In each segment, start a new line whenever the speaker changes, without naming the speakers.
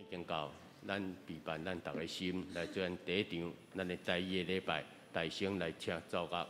已經到，咱備辦咱逐个心來做咱第一場，咱的台語的禮拜，大聲來唱奏樂。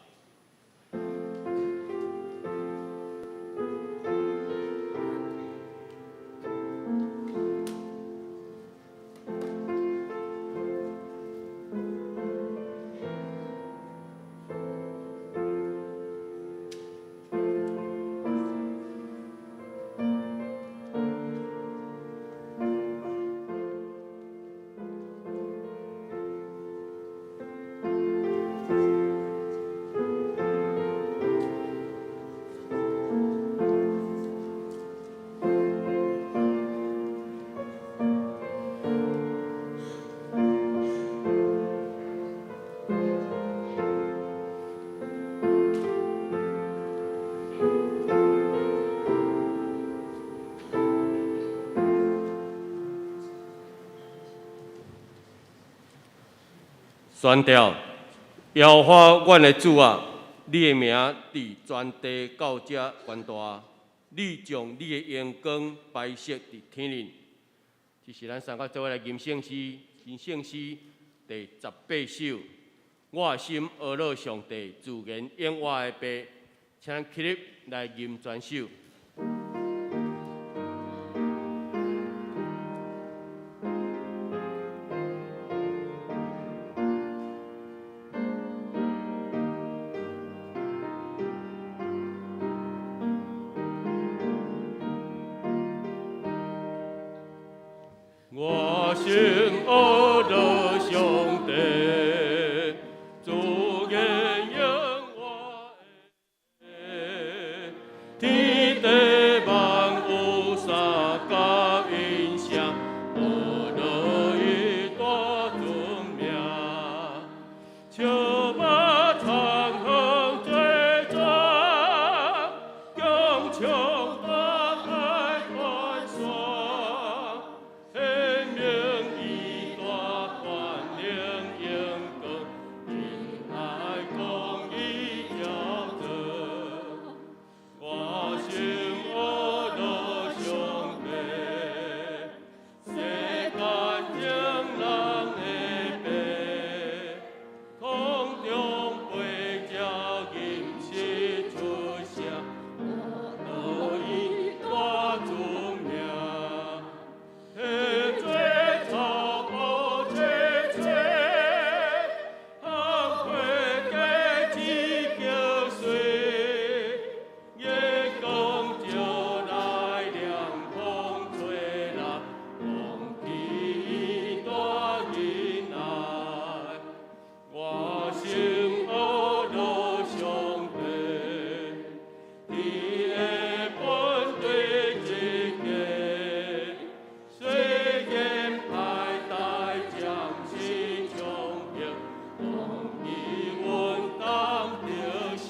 宣調，耶和華阮的主啊，你的名佇全地到遮懸大，你將你的榮光擺設佇天頂。這是咱三個做伙來吟聖詩，吟聖詩第18首。我的心呵咾上帝，自然應我的爸，請咱起立來吟全首。我心呵咾上帝，自然應我的天地萬有三甲音聲，呵咾伊大尊名，笑目長河做泉，強唱大海寬山，顯明伊大權能榮光，仁愛公義昭彰。我心呵咾上帝，世間眾人的爸，空中飛鳥吟詩出聲，呵咾伊大尊名。彼做草乌青青，香花果子叫水，月光照來涼風吹來，講起伊大仁愛。我心呵咾上帝，天的本對一家，雖然歹代暫時強迫，講起阮當得勝。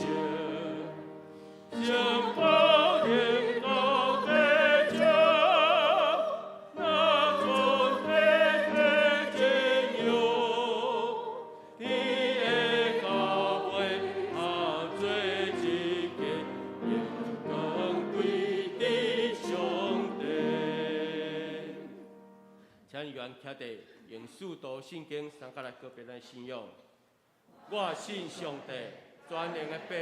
聖寶能夠得救，那尊的天真有，天的到尾合做一家，榮光歸佇上帝。請願徛地用使徒信經三個來告別咱信仰。我信上帝，全能的父，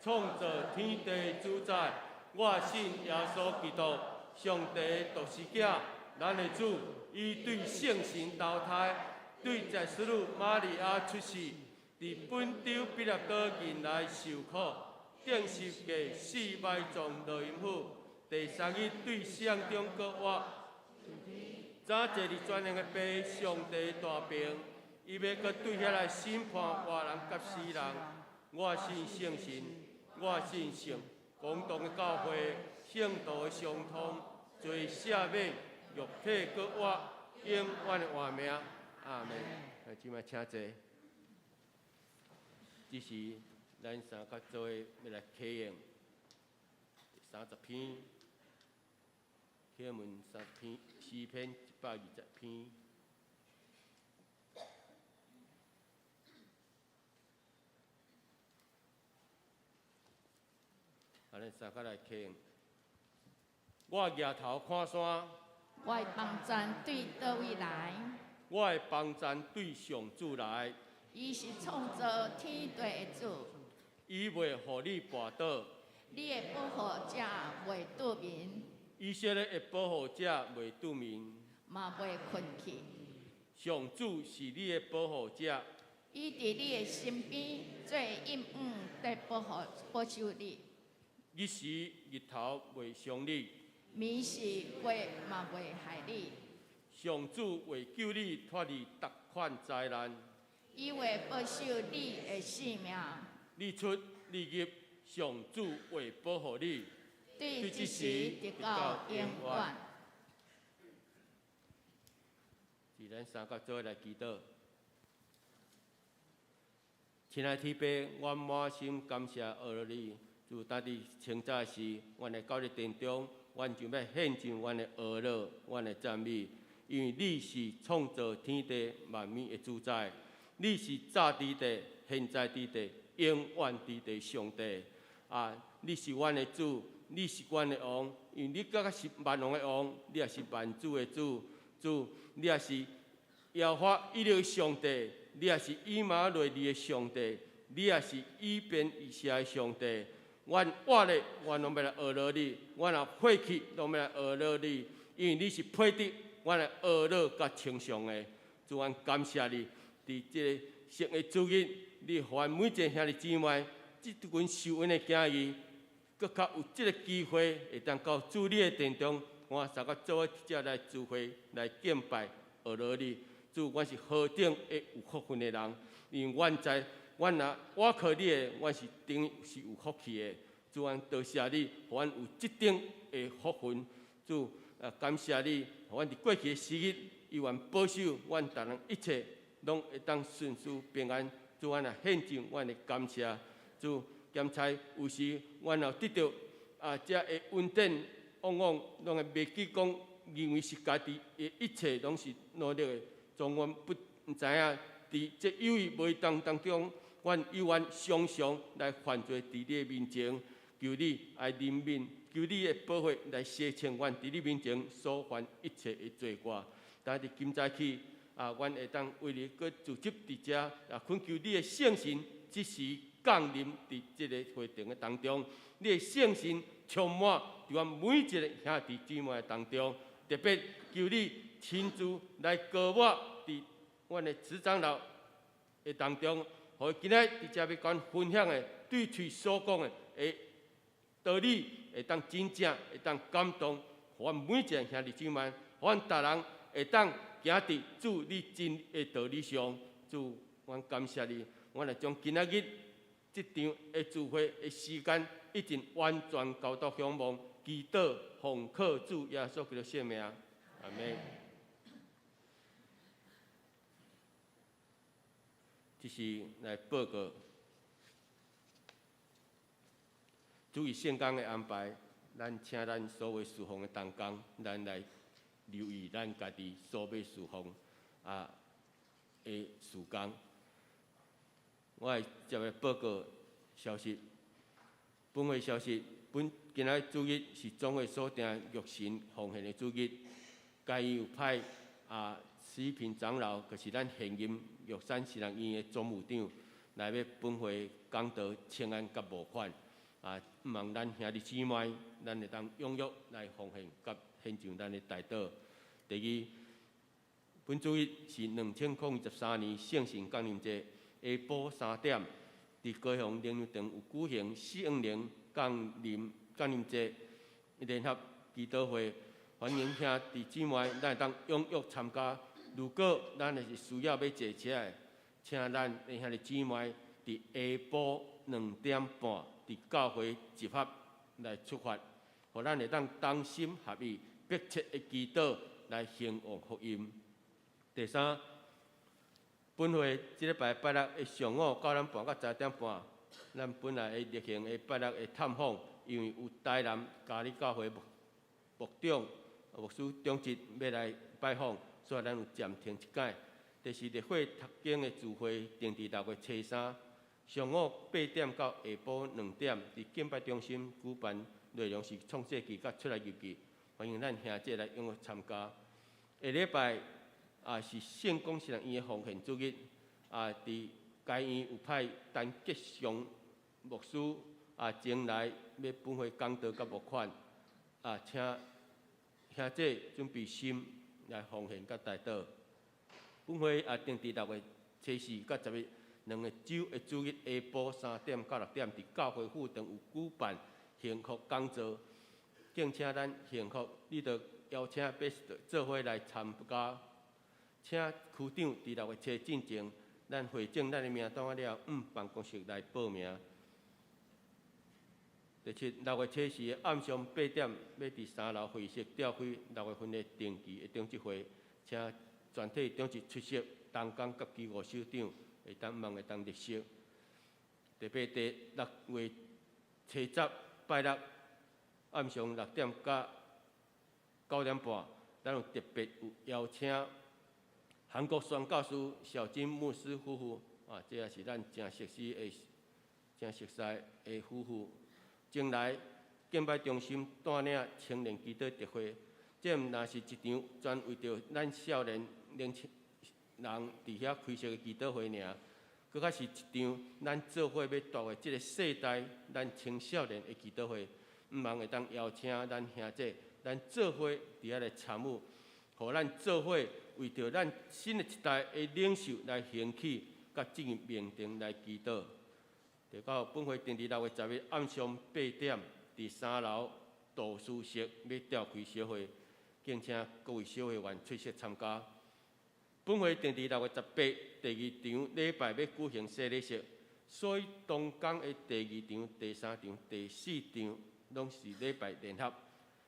創造天地主宰。我信耶穌基督，上帝獨生子，咱的主，伊對聖神投胎，對濟斯女瑪利亞出世，佇本丟彼拉多忍來受苦，釘十架死埋葬落陰府，第三日對死人中閣活。早坐佇全能的父上帝大爿，伊欲閣對遐來審判活人佮死人。我信聖神，我信聖公同的教會，聖徒的相通，罪赦免，肉體閣活，永遠的活命。阿門。來，這擺請坐。這時，咱三個做伙欲來啟應30篇，啟文三十篇，詩篇120篇。啊，咱三個來啟應。我舉頭看山，
我的幫贊對佗位來？
我的幫贊對上主來。
伊是創造天地的主。
伊袂予你跋倒。
你的保護者袂拄眠。
以色列的保護者袂拄眠，
嘛袂睏去。
上主是你的保護者。
伊佇你的身邊做蔭影，佇保護保守你。
日時日頭袂傷你，
暝時月嘛袂害你。
上主會救你脫離逐款災難。
伊會保守你的性命。
你出你入，上主會保護你。
對這時直到永遠。
是咱三個做伙來祈禱。親愛天父，阮滿心感謝阿羅你。自當佇清早時，阮會到你殿中，阮就欲獻上阮的阿樂，阮的讚美，因為你是創造天地萬物的主宰，你是早佇地、現在佇地、永遠佇地上帝。啊，你是阮的主，你是阮的王，因為你閣較是萬王的王，你也是萬主的主。主，你也是耶和華以勒的上帝，你也是以馬內利的上帝，你也是以便以謝的上帝。阮活咧，阮攏欲來阿羅你；阮若火去，攏欲來阿羅你。因為你是配得阮來阿羅佮稱頌的。主，阮感謝你，佇這个聖的主日，你予阮每一个兄弟姊妹，這群受恩的囝兒，閣較有這个機會，會當到主你的殿中，我三個做伙這來聚會來敬拜阿羅你。主，阮是何等的有福分的人，因為阮知，阮若倚靠你的，阮是定是有福氣的。主，阮多謝你，予阮有這等的福分。主，感謝你，予阮佇過去的時日，伊願保守阮逐人一切，攏會當順遂平安。主，阮也獻上阮的感謝。主，檢查有時阮若得著這个恩典，往往攏會袂記講，認為是家己的一切攏是努力的。總阮不毋知影，佇這有意無意當中，阮猶原常常來犯罪佇你的面前，求你愛憐憫，求你的寶血來洗清阮佇你面前所犯一切的罪過。但佇今早起，阮會當為你閣聚集佇遮，也懇求你的聖神這時降臨佇這个會堂的當中，你的聖神充滿佇阮每一个兄弟姊妹的當中，特別求你親自來膏抹佇阮的執長老的當中，予伊今仔佇遮欲共阮分享的，對喙所講的的道理，會當真正會當感動，予阮每一个兄弟姊妹，予阮逐人會當行佇主你真的道理上。主，阮感謝你，阮來將今仔日這場的聚會的時間，已經完全交託仰望，祈禱奉靠主耶穌基督聖名，阿們。這是來報告，注意聖工的安排，咱請咱所有事奉的同工，咱來留意咱家己所欲事奉的事工。我會接來報告消息，本會消息，本今仔主日是總會所定玉神奉獻的主日，該有派施平長老，就是咱現任玉山神學院的總務長，來欲本會講道請安佮募款。毋望咱兄弟姊妹，咱會當踴躍來奉獻佮獻上咱的代禱。第二，本主日是2023年聖神降臨節，下晡3點，佇高雄靈糧堂有舉行聖靈降臨節聯合祈禱會，歡迎兄弟姊妹，咱會當踴躍參加。如果咱若是需要欲坐車的，請咱的兄弟姊妹佇下晡2點半佇教會集合來出發，予咱會當同心合意、迫切的祈禱來興旺福音。第三，本會這禮拜拜六的上午9點半到10點半，咱本來的例行的拜六的探訪，因為有台南嘉里教會牧長、牧師長執欲來拜訪，所以咱有暫停一擺。第四，立會讀經的聚會定佇6月初三上午8點到下晡2點，佇敬拜中心舉辦，內容是創世記佮出埃及記。歡迎咱兄弟來踴躍參加。下禮拜啊是聖光神學院的奉獻主日，啊，佇該院有派陳吉祥牧師啊前來欲分會講道佮募款，啊，請兄弟準備心來奉獻佮代禱。本會也定佇6月初4佮10日兩個週的主日下晡3點到6點，佇教會副堂有舉辦幸福講座，敬請咱幸福，你著邀請欲做伙來參加，請區長佇六月初進前，咱匯總咱的名單了，往辦公室來報名。第七，六月初四的暗上8點，欲佇三樓會議室召開六月份的定期的長執會，請全體長執出席，同工佮機務首長會當望會當列席。第八，佇6月初10拜六暗上6點到9點半，咱有特別有邀請韓國宣教師小金牧師夫婦，啊，這也是咱誠熟悉的、誠熟似的夫婦，前來敬拜中心帶領青年祈禱特會。這毋但是一場專為著咱少年年輕人佇遐開設的祈禱會爾，閣較是一場咱做伙欲帶的這个世代，咱青少年的祈禱會。毋望會當邀請咱兄弟，咱做伙佇遐來參與，予咱做伙為著咱新的一代的領袖來興起，佮進入明殿來祈禱。第九，本會定佇6月10日暗上8點，佇三樓圖書室欲召開小會，敬請各位小會員出席參加。本會定佇6月18第二場禮拜欲舉行洗禮式，所以當工的第二場、第三場、第四場攏是禮拜聯合。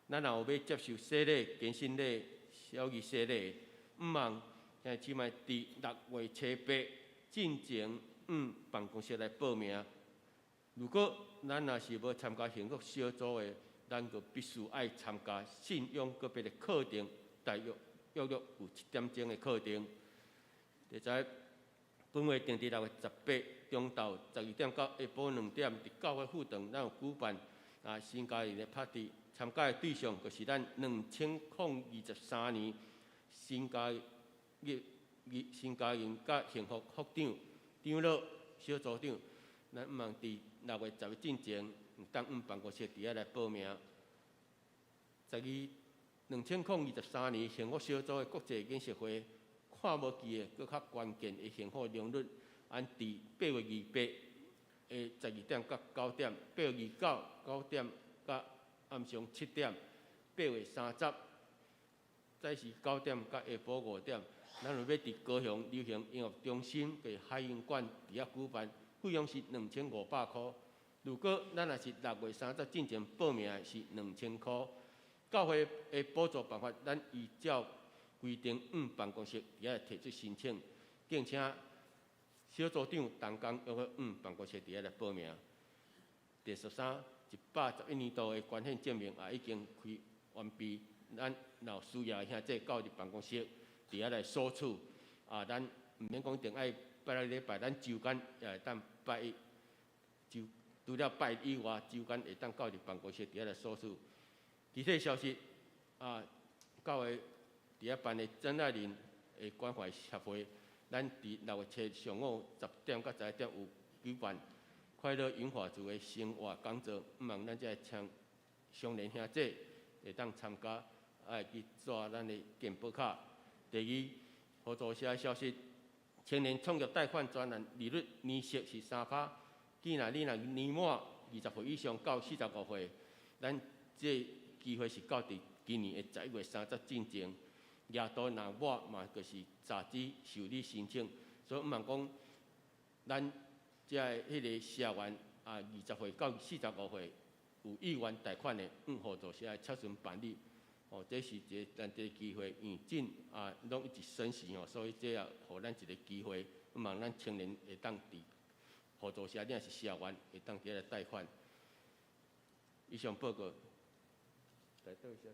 咱若有欲接受洗禮、堅信禮、小儀洗禮，毋望兄弟姊妹佇6月初8進前往辦公室來報名。如果咱若是無參加幸福小組的，咱就必須愛參加信仰個別的課程，大約約略有7點鐘的課程。第十，本會定佇6月18中晝12點到下晡2點，佇教會副堂，咱有舉辦啊新家庭的 party，參加的對象就是咱2023年新家業新家庭佮幸福副長、長老、小組長，咱毋望佇6月10日進前，會當往辦公室佇遐來報名。12，2023年幸福小組的國際研習會，看無期的閣較關鍵的幸福良率，按佇8月28的12點到9點，8月29 9點到暗上7點，8月30早時9點到下晡5點，咱有欲佇高雄流行音樂中心的海音館佇遐舉辦，費用是2500箍。如果咱若是6月30進前報名的是2000箍。教會的補助辦法，咱依照規定往辦公室佇遐提出申請，敬請小組長同工約好往辦公室佇遐來報名。第13，111年度的捐獻證明也已經開完畢，咱若有需要的兄弟到佇辦公室佇遐來索取。啊，咱毋免講一定愛拜六禮拜，咱週間也會當拜一，就除了拜一以外，週間會當到佇辦公室佇遐來索取。其他消息啊，教會佇遐辦的曾愛玲的關懷協會，咱佇6月7上午10點到11點有舉辦快樂銀髮族的生活講座，毋望咱這个青少年兄弟會當參加，愛去做咱的健保卡。第二，合作社的消息，青年創業貸款專案利率年息是3%，既然你若年滿20歲以上到45歲，咱這機會是到佇今年的11月30進前，額度若滿嘛，就是終止受理申請。所以毋望講，咱這个彼个社員啊，20歲到45歲有意願貸款的，往合作社來洽詢辦理。哦，這是一个難得機會，因為進啊攏一直升息吼，所以這也予咱一个機會，毋望咱青年會當佇合作社，你若是社員，會當佇遐來貸款。以上報告。來倒一下。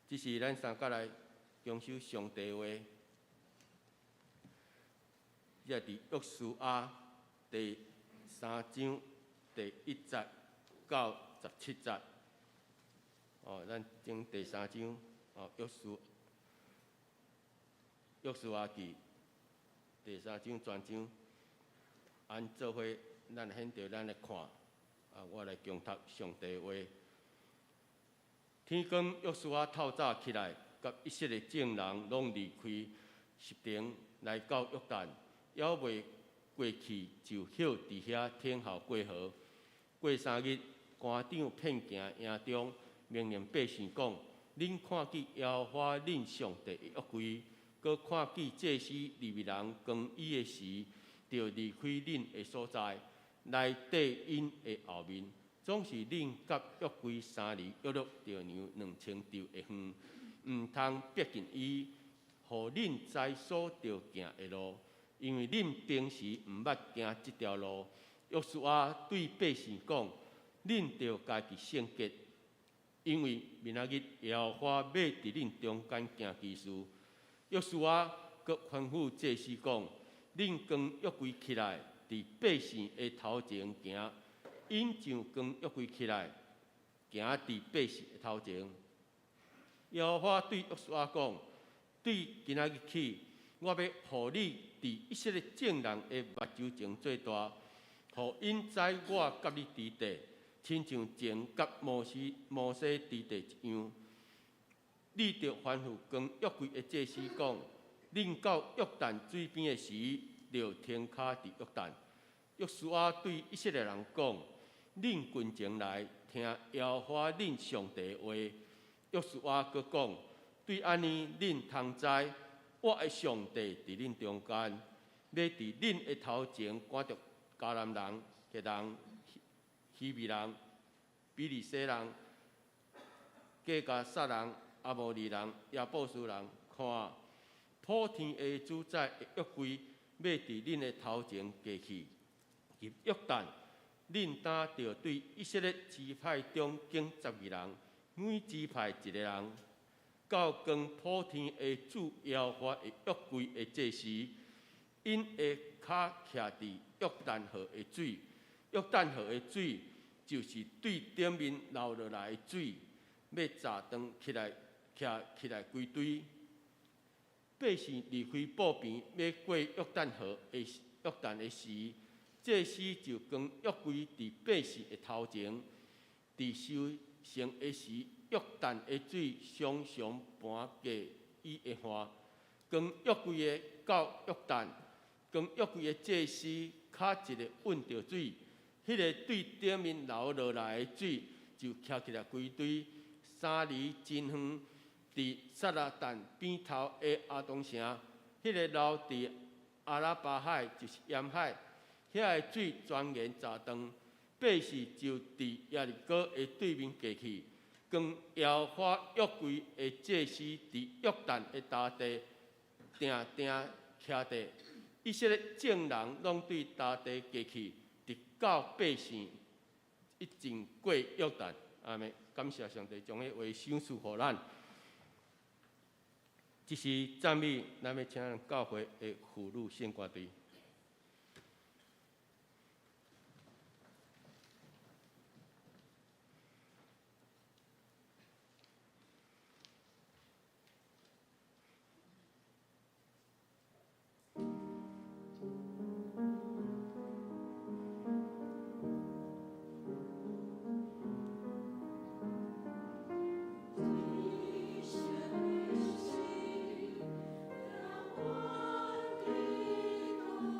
這是咱三角來享受上帝話。這佇約書亞第三章第一節到十七節。哦，咱將第三章哦，約書亞記第三章全章，按做伙，咱現著咱來看，啊，我來恭讀上帝話。天光，約書亞透早起來，佮以色列眾人攏離開實亭，來到約旦，猶未過去，就歇佇遐等候過河。過三日，官長遍行營中，命令百姓講：恁看見耶和華恁上帝的約櫃，閣看見祭司利未人扛伊的時，著離開恁的所在，來綴𪜶的後面。總是恁佮約櫃三里約略著量兩千丈的遠，毋通逼近伊，予恁知所著行的路，因為恁平時毋捌行這條路。約書亞對百姓講：恁著家己聖潔，因為明仔日耶和華欲佇恁中間行奇事。約書亞閣吩咐祭司講：恁扛約櫃起來，佇百姓的頭前行。𪜶就扛約櫃起來，行佇百姓的頭前。耶和華對約書亞講：對今仔日起，我欲予你佇以色列眾人的目睭前做大，予𪜶知我佮你佇地，親像前佮摩西佇地一樣。你著吩咐扛約櫃的祭司講：恁到約旦水邊的時，著停跤佇約旦。約書亞對以色列人講：恁近前來聽耶和華恁上帝的話。約書亞閣講：對按呢，恁通知我的上帝佇恁中間，欲佇恁的頭前趕逐迦南人、赫人、希未人、比利洗人、革迦撒人、亞摩利人、耶布斯人。看，普天的主宰的約櫃，欲佇恁的頭前過去，入約旦。恁當著對以色列支派中揀十二人，每支派一个人，到扛普天的主耶和華的約櫃的祭司，𪜶的跤徛佇約旦河的水。約旦河的水就是對頂面流落來的水，欲鍘斷起來，徛起來規堆。百姓離開布坪，欲過約旦河的約旦的時，祭司就扛約櫃佇百姓的頭前，佇收成的時，約旦的水常常盤過伊的岸。扛約櫃的到約旦，扛約櫃的祭司跤一个穩著水，彼个對頂面流落來的水就徛起來規堆，三里真遠，佇撒拉但邊頭的亞當城，彼个流佇阿拉巴海，就是鹽海。遐个水全然鍘斷，百姓就佇耶利哥的對面過去，扛耶和華約櫃的祭司佇約旦的大地定定徛佇，以色列眾人攏對大地過去，直到百姓已經過約旦。阿們，感謝上帝將彼話賞賜予咱。這是讚美，咱欲請咱教會的婦女聖歌隊。
你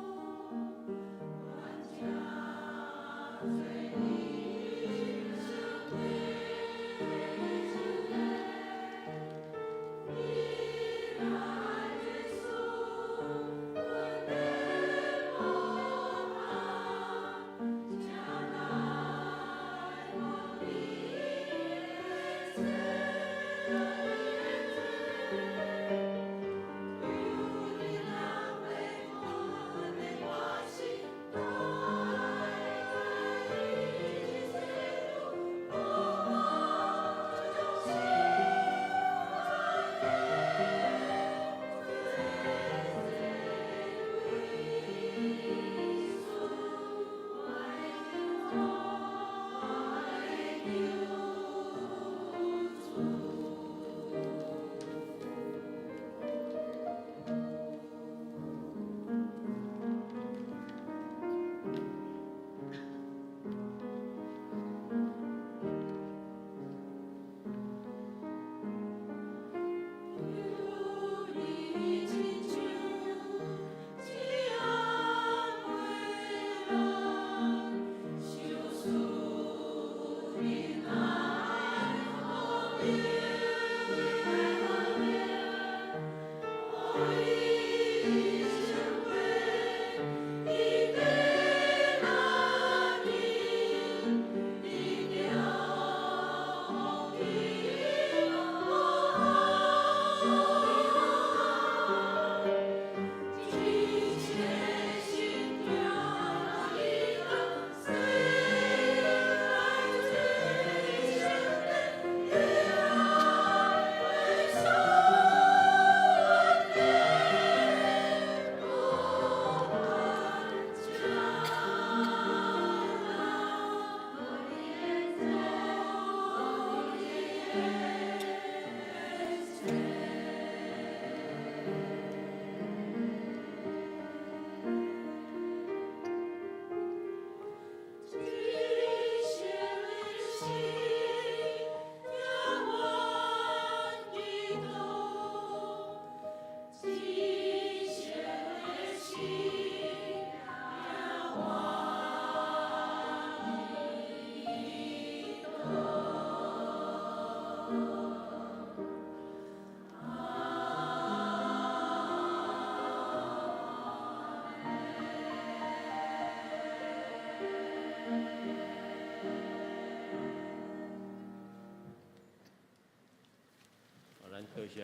謝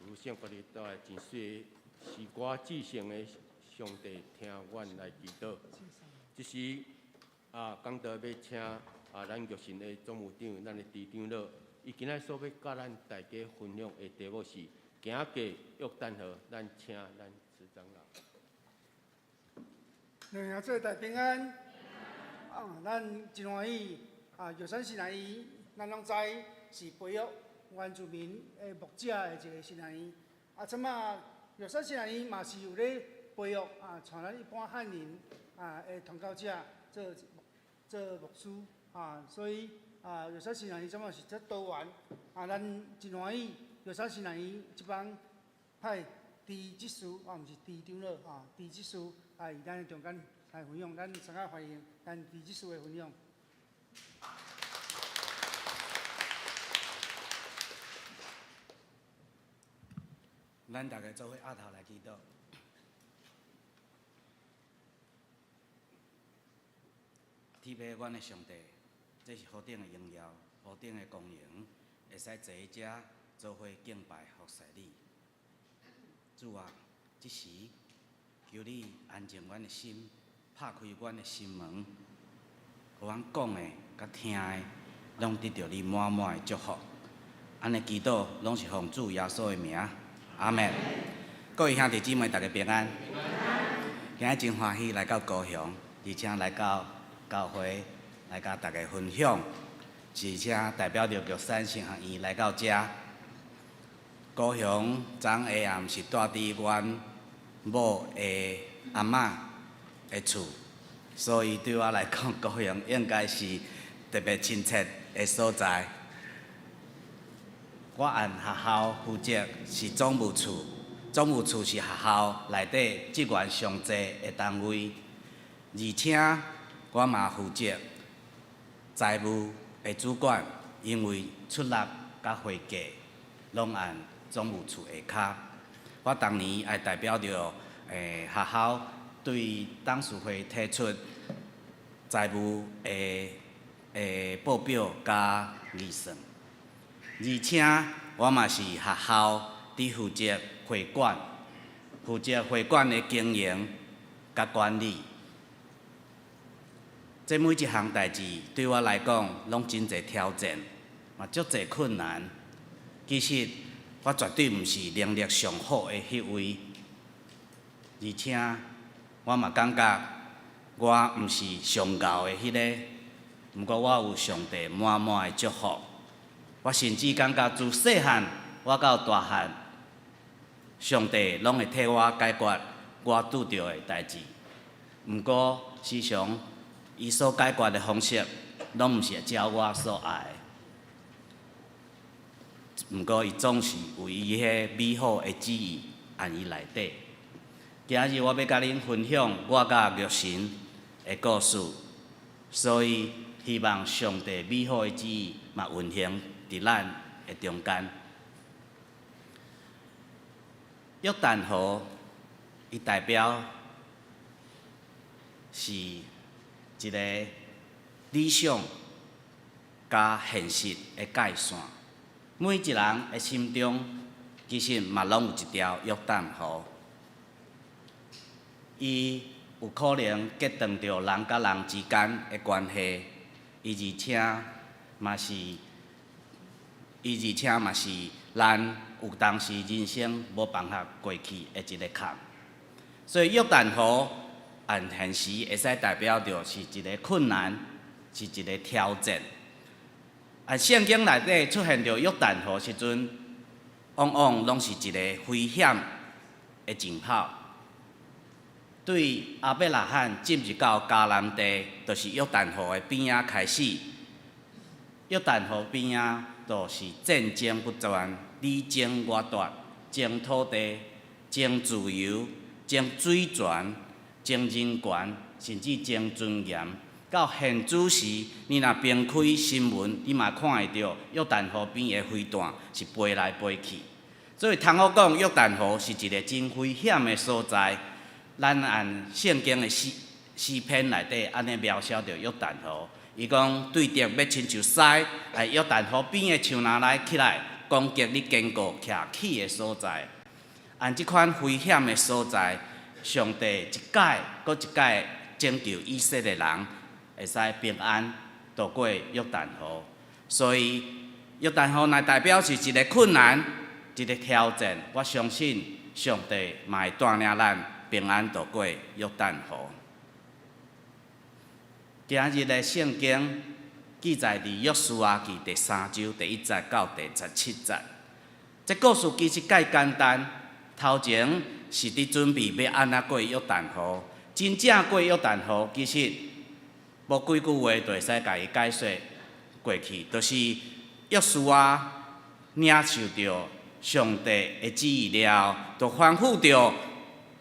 有聖國裡帶真水的詩歌至聖的上帝聽阮來祈禱。這時啊，講道欲請啊，咱玉神的總務長，咱的朱長老，伊今仔所欲佮咱大家分享的題目是行過約旦河，咱請咱朱長老。
兩兄弟平安。啊，咱真歡喜啊！玉山神學院，咱攏知是培育原住民的牧者的一個神學院。啊，這馬玉山神學院嘛是有咧培育啊，像咱一般漢人啊的傳教者做做牧師啊，所以啊，玉山神學院這馬是遮多元啊，咱真歡喜玉山神學院這擺派朱執事啊，毋是朱長老啊，朱執事啊，佇咱中間來分享，咱相較歡迎咱朱執事的分享。
咱大家做伙徛頭來祈禱。天父，阮的上帝，這是何等的榮耀，何等的光榮，會使坐佇遮做伙敬拜服侍你。主啊，這時求你安靜阮的心，拍開阮的心門，予阮講的佮聽的，攏得著你滿滿的祝福。按呢祈禱，攏是奉主耶穌的名，阿們。各位兄弟姊妹，大家平安。今日真歡喜來到高雄，而且來到教會來佮大家分享，而且代表著玉山神學院來到遮。高雄昨下暗是蹛佇阮某的阿嬤的厝，所以對我來講，高雄應該是特別親切的所在。我按學校負責是總務處，總務處是學校內底職員上濟的單位，而且我嘛負責財務的主管，因為出納佮會計攏按總務處下跤。我當年也代表著學校對董事會提出財務的報表佮預算，而且我嘛是學校佇負責會館，負責會館的經營佮管理。這每一項代誌對我來講，攏真濟挑戰，嘛足濟困難。其實我絕對毋是能力上好的彼位，而且我嘛感覺我毋是上𠢕的彼个，毋過我有上帝滿滿的祝福。我甚至感覺自細漢我到大漢，上帝攏會替我解決我拄著的代誌。毋過時常伊所解決的方式，攏毋是照我所愛的。毋過伊總是有伊彼个美好的旨意，按伊內底。今日我欲佮恁分享我佮玉神的故事，所以希望上帝美好的旨意嘛運行佇咱的中間。約旦河，伊代表是一個理想佮現實的界線。每一人的心中，其實嘛攏有一條約旦河。伊有可能隔斷著人佮人之間的關係，伊而且嘛是，伊而且嘛是咱有當時人生無辦法過去的一個坎。所以約旦河按現時會使代表著是一個困難，是一個挑戰。啊，聖經內底出現著約旦河時陣，往往攏是一個危險的徵候。對亞伯拉罕進入到迦南地，就是約旦河的邊仔開始。約旦河邊仔就是戰爭不斷，你爭我奪，爭土地，爭自由，爭水權，爭人權，甚至爭尊嚴。到現此時，你若翻開新聞，你嘛看會著約旦河邊的飛彈是飛來飛去。所以通好講，約旦河是一個真危險的所在。咱按聖經的詩詩篇內底按呢描寫著約旦河，伊講對著欲親像獅，愛約旦河邊的樹林來起來，攻擊你堅固徛起的所在。按這款危險的所在，上帝一擺閣一擺拯救以色列人，會使平安渡過約旦河。所以約旦河若代表是一个困難，一个挑戰。我相信上帝嘛會帶領咱平安渡過約旦河。今日的聖經記載佇約書亞記第三章第一節到第十七節。這故事其實蓋簡單，頭前是佇準備欲按怎過約旦河，真正過約旦河，其實無幾句話就會使共伊解說過去，就是約書亞領受著上帝的旨意了，就吩咐著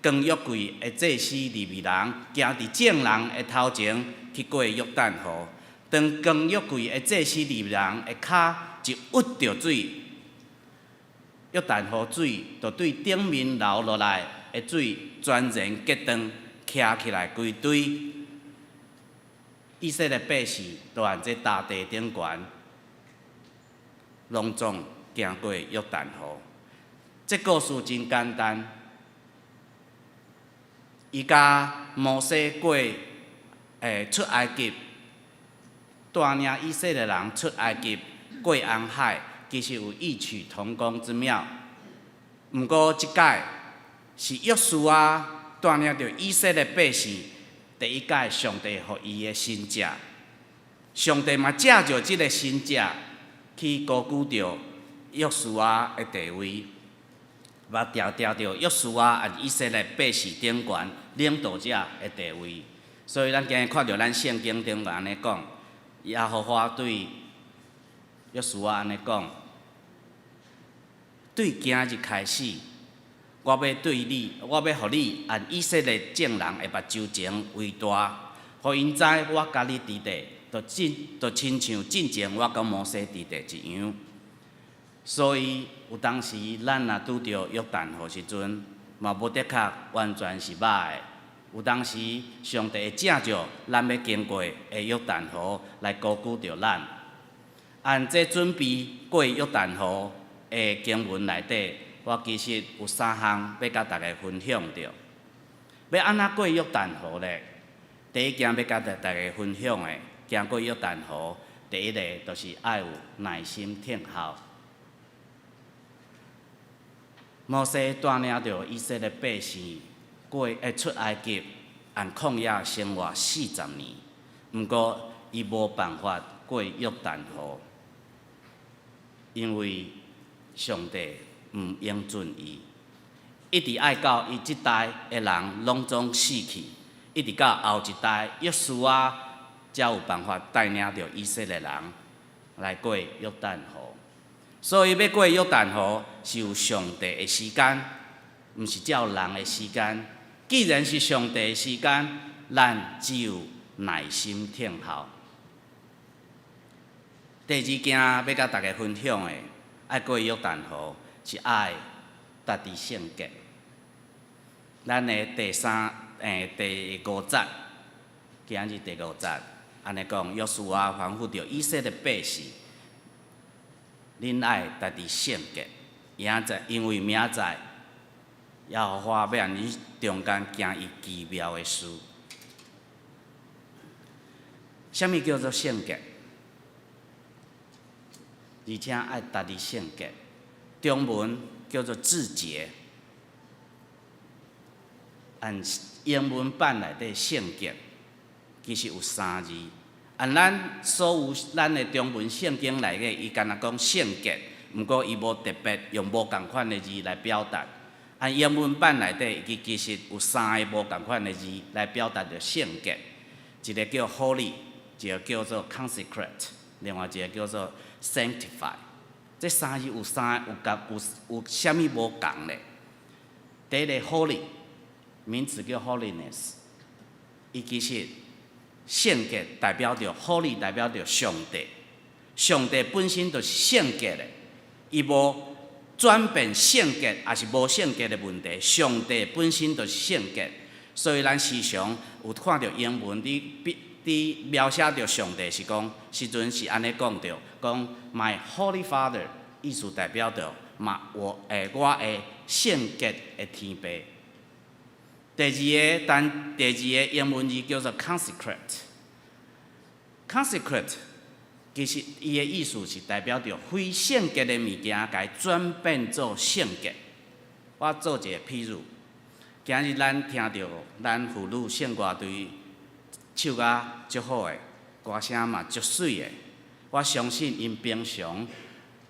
扛約櫃的祭司利未人，行佇眾人的頭前去過約旦河。當扛約櫃的祭司利未人的跤一踴著水，約旦河水就對頂面流落來的水全然隔斷，徛起來規堆。以色列百姓就按這大地頂懸，攏總行過約旦河。這故事真簡單。伊佮摩西過出埃及，帶領以色列人出埃及過紅海，其實有異曲同工之妙。毋過這擺是約書亞帶領著以色列百姓，第一擺上帝予伊的神跡，上帝嘛藉著這个神跡去高舉著約書亞的地位，嘛定定著約書亞按以色列百姓頂懸領導者的地位。所以咱今日看著咱聖經頂懸按呢講，耶和華對約書亞按呢講：對今日開始，我欲對你，我欲予你按以色列眾人的目睭前為大，予𪜶知我佮你佇咧，就親像進前我佮摩西佇咧一樣。所以有當時咱若拄著約旦河時陣，嘛無的確完全是歹的。有當時上帝會藉著咱欲經過的約旦河來高舉著咱。按這準備過約旦河的經文內底，我其實有三項欲佮大家分享著。欲按怎過約旦河咧？第一件欲佮大家分享的，行過約旦河，第一个就是愛有耐心等候。摩西帶領著以色列百姓過出埃及，按曠野生活四十年，毋過伊無辦法過約旦河，因為上帝毋應准伊，一直愛到伊這代的人攏總死去，一直到後一代約書亞才有辦法帶領著以色列人來過約旦河。所以欲過約旦河是有上帝的時間，毋是照人的時間。既然是上帝的時間，咱只有耐心等候。第二件欲佮大家分享的，愛過約旦河是愛家己聖潔。咱的第三、第五節，今日第五節，按呢講，約書亞吩咐著以色列百姓，恁愛家己聖潔，明仔載，因為明仔載，耶和華欲按恁中間行伊奇妙的事。啥物叫做聖潔？而且愛家己聖潔，中文叫做自潔。按英文版內底聖潔，其實有三字。按咱所有咱的中文聖經內底，伊干焦講聖潔，毋過伊無特別用無仝款的字來表達。按英文版內底，伊其實有三个無仝款的字來表達著聖潔。一个叫 holy，一个叫做 consecrate，另外一个叫做 sanctify。這三字有三有仝有有啥物無仝咧？第一个 holy，名詞叫 holiness，伊其實聖潔代表著 holy，代表著上帝，上帝本身就是聖潔的，伊無轉變聖潔，抑是無聖潔的問題。上帝本身就是聖潔，所以咱時常有看著英文佇佇描寫著上帝是講，時陣是按呢講著，講 My Holy Father，意思代表著嘛我的聖潔的天父。第二個英文字叫做 consecrate。consecrate 其實伊的意思是代表著非聖潔的物件，共伊轉變做聖潔。我做一個譬如，今日咱聽著咱婦女聖歌隊唱甲足好的，歌聲嘛足媠的。我相信𪜶平常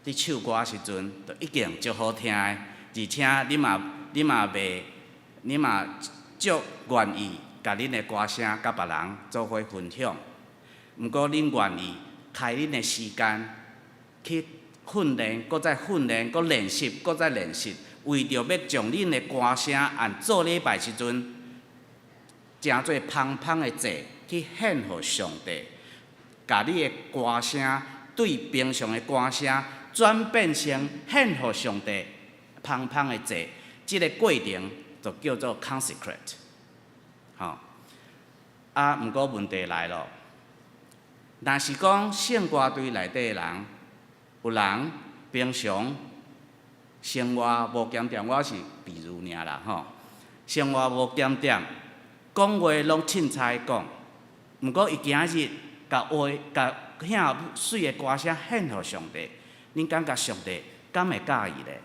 佇唱歌時陣，就一定足好聽的，而且你嘛足願意共恁的歌聲佮別人做伙分享。毋過恁願意開恁的時間去訓練，閣再訓練，閣練習，閣再練習，為著欲將恁的歌聲按做禮拜時陣，成做芳芳的祭去獻予上帝，共你的歌聲對平常的歌聲轉變成獻予上帝芳芳的祭，這个過程就叫做 consecrate。吼，啊，毋過問題來咯，若是講聖歌隊內底的人，有人平常生活無檢點，我是比如爾啦吼，生活無檢點，講話攏凊彩講，毋過伊今日共話共遐媠的歌聲獻予上帝，恁感覺上帝敢會佮意咧？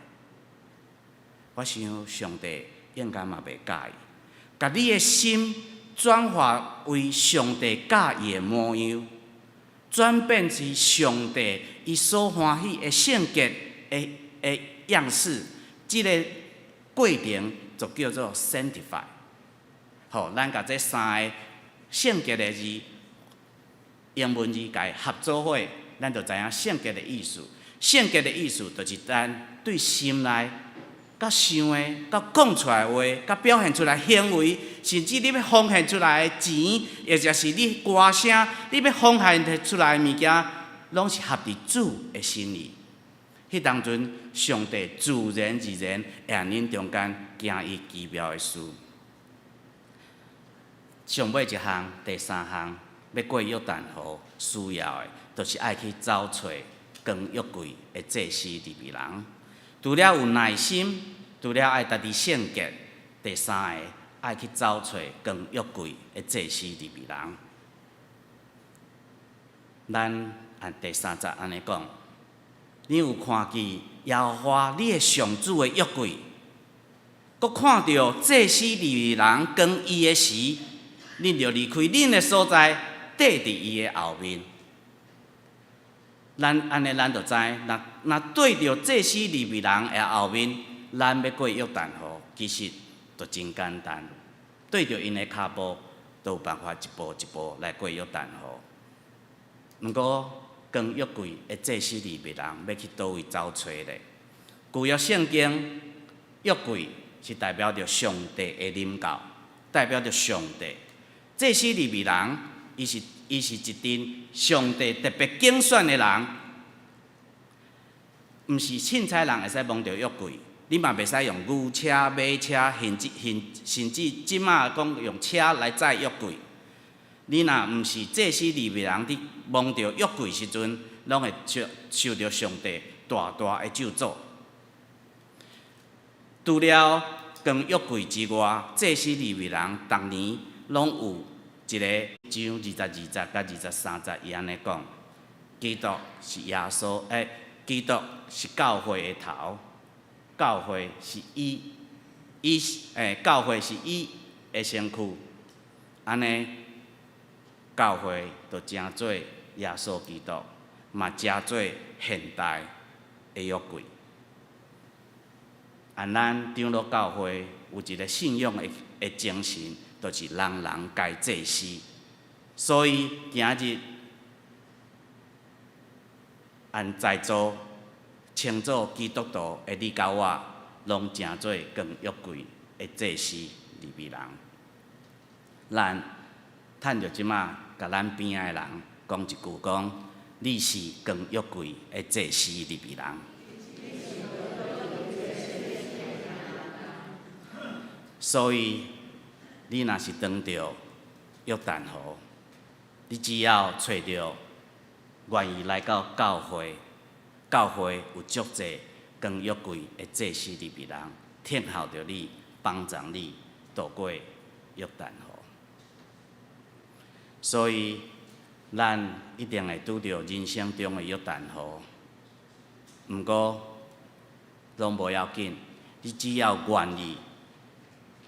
我想上帝應該嘛袂佮意。共你的心轉化為上帝佮意的模樣，轉變成上帝伊所歡喜的聖潔的樣式，這个過程就叫做 sanctify。好，咱共這三個聖潔的字，英文字共伊合做伙，咱就知影聖潔的意思。聖潔的意思就是咱對心內佮想的、佮講出來的話、佮表現出來行為，甚至你欲奉獻出來的錢，或者是你歌聲，你欲奉獻出來的物件，攏是合佇主的心意。彼當陣，上帝自然而然會佇恁中間行伊奇妙的事。上尾一項，第三項，欲過約旦河需要的，就是愛去走揣扛約櫃的祭司利未人。除了有耐心，除了愛家己聖潔，第三個愛去走揣扛約櫃的祭司利未人。咱按第三節按呢講，你有看見耶和華你的上主的約櫃，閣看著祭司利未人扛伊的時，恁著離開恁的所在，綴佇伊的後面。咱按呢，咱就知，若若綴著祭司利未人的後面，咱欲過約旦河，其實就真簡單。綴著𪜶的跤步，就有辦法一步一步來過約旦河。毋過，扛約櫃的祭司利未人欲去佗位走揣咧？舊約聖經約櫃是代表著上帝的臨到，代表著上帝。祭司利未人，伊是一陣上帝特別揀選的人，毋是凊彩人會使摸著約櫃，你嘛袂使用牛車、馬車，甚至這馬講用車來載約櫃。你若毋是祭司利未人，佇摸著約櫃時陣，攏會受著上帝大大的咒詛。除了扛約櫃之外，祭司利未人逐年攏有一個章22節佮23節，伊按呢講：基督是耶穌，基督是教會的頭，教會是伊的身軀，按呢，教會就成做耶穌基督，嘛成做現代的約櫃。按咱長老教會有一個信仰的精神，就是人人皆祭司。所以今日按在座稱做基督徒的你佮我，攏成做扛約櫃的祭司利未人。咱趁著這馬，共咱邊仔的人講一句，講你是扛約櫃的祭司利未人。所以，你若是當著約旦河，你只要揣著願意來到教會，教會有足濟光約櫃的祭司利未人，聽候著你，幫助你渡過約旦河。所以，咱一定會拄著人生中的約旦河。毋過，攏無要緊，你只要願意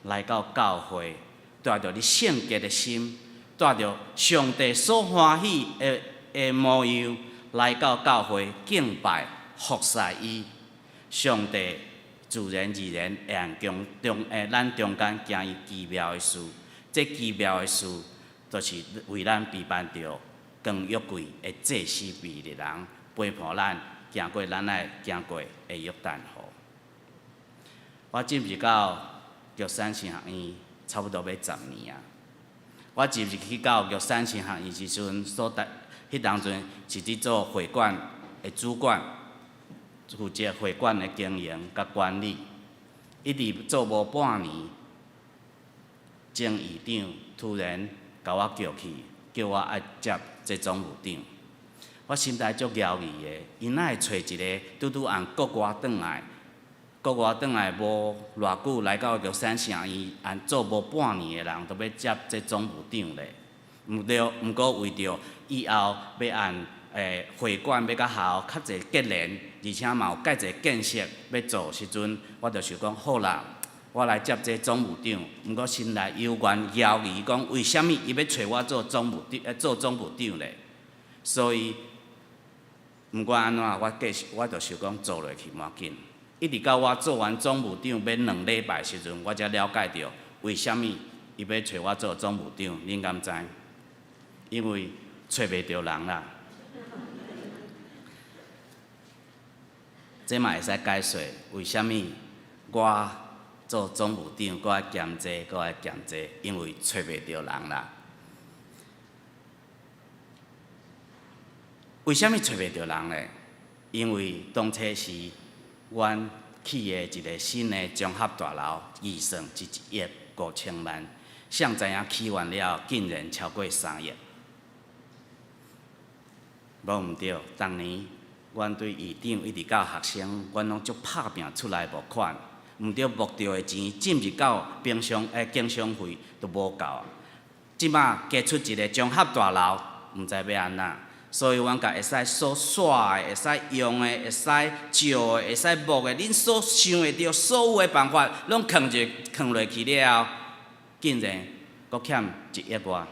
來到教會，帶著你聖潔的心，帶著上帝所歡喜的模樣，來到教會敬拜服侍伊，上帝自然而然會按中中誒咱中間行伊奇妙的事。這奇妙的事，就是為咱備辦著光約櫃的祭司利未人，陪伴咱行過咱愛行過的約旦河。我進入到玉山神學院差不多欲10年啊。我進入去到玉山神學院時陣，所在彼當陣是佇做會館的主管，負責會館的經營佮管理。一直做無半年，前院長突然共我叫去，叫我愛接這總務長。我心內足猶豫的，𪜶哪會揣一个拄拄按國外轉來，國外轉來無偌久來到玉山神學院，按做無半年的人，就欲接這總務長咧？毋對，毋過為著以後欲按會館欲佮學校較濟結連，而且嘛有蓋濟建設欲做時陣，我就想講好啦，我來接這總務長。毋過心內猶原猶疑，講為啥物伊欲揣我做總務長，做總務長咧？所以毋管按怎，我繼續，我就想講做落去無要緊。一直到我做完總務長欲2禮拜時陣，我才了解著為啥物伊欲揣我做總務長。恁敢知？因為揣袂著人啦。這嘛會使解釋為啥物我做總務長，閣愛兼這，閣愛兼這，因為揣袂著人啦。為啥物揣袂著人咧？因為當初時，阮起的一個新的綜合大樓，預算是1億5千萬，誰知影起完了，竟然超過3億。無毋對，逐年阮對院長一直到學生，阮攏足拍拚出來募款，毋對募著的錢進入到平常經常費都無夠啊。這馬加出一個綜合大樓，毋知欲按怎，所以阮共會使所煞的、會使用的、會使借的、會使募的，恁所想會著所有的辦法，攏囥入囥落去了後，竟然閣欠1億外。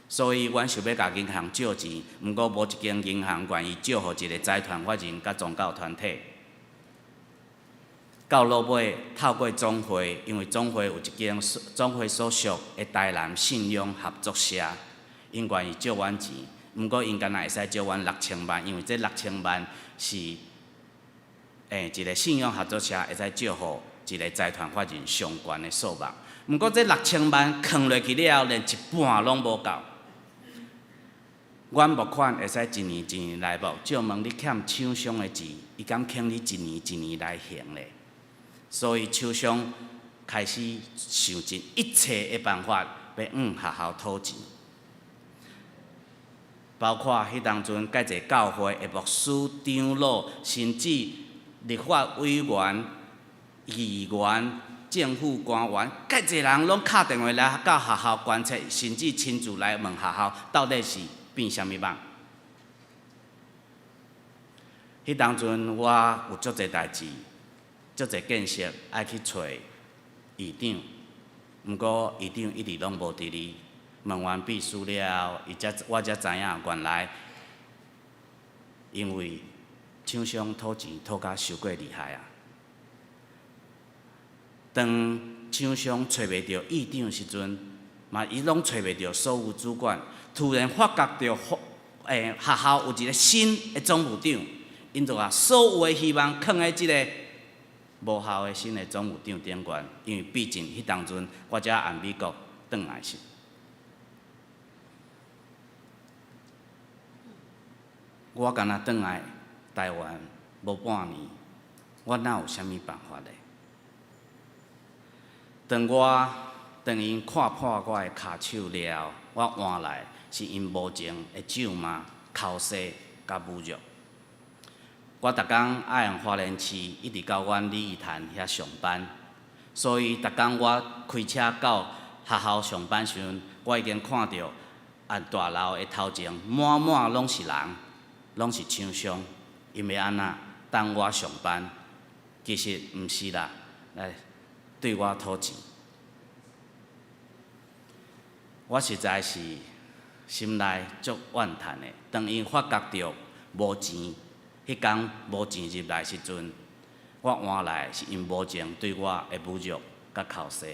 所以，阮想欲共銀行借錢，毋過無一間銀行願意借予一個財團法人佮宗教團體。到落尾，透過總會，因為總會有一間總會所屬的台南信用合作社，𪜶願意借阮錢，毋過𪜶干焦會使借阮六千萬，因為這六千萬是一個信用合作社會使借予一個財團法人上懸的數目。毋過這六千萬囥落去了後，連一半攏無夠。阮募款會使一年一年來募，借問你欠廠商的錢，伊敢肯你一年一年來還咧？所以廠商開始想盡一切的辦法，欲向學校討錢，包括彼當陣蓋濟教會的牧師、長老，甚至立法委員、議員、政府官員，蓋濟人攏敲電話來到學校關切，甚至親自來問學校到底是變啥物夢。彼當陣我有足濟代誌，足濟建設愛去揣院長，毋過院長一直攏無佇咧。問完秘書了後，伊才我才知影原來因為廠商討錢討甲傷過厲害啊！當廠商揣袂著院長時陣，嘛伊攏揣袂著所有主管。突然發覺著，學校有一個新的總務長，𪜶就共所有的希望囥佇這个無效的新的總務長頂懸，因為畢竟彼當陣我才按美國轉來時，我敢若轉來台灣無半年，我哪有啥物辦法咧？當我當𪜶看破我的跤手了後，我換來是𪜶無情的咒罵、剾洗佮侮辱。我逐工愛用花蓮市一直到阮鯉魚潭遐上班，所以逐工我開車到學校上班時陣，我已經看著按大樓的頭前滿滿攏是人，攏是廠商，𪜶欲按怎等我上班？其實毋是啦，來對我討錢。我實在是心內足怨嘆的。當𪜶發覺著無錢，彼工無錢入來時陣，我換來是𪜶無情對我的侮辱佮剾洗。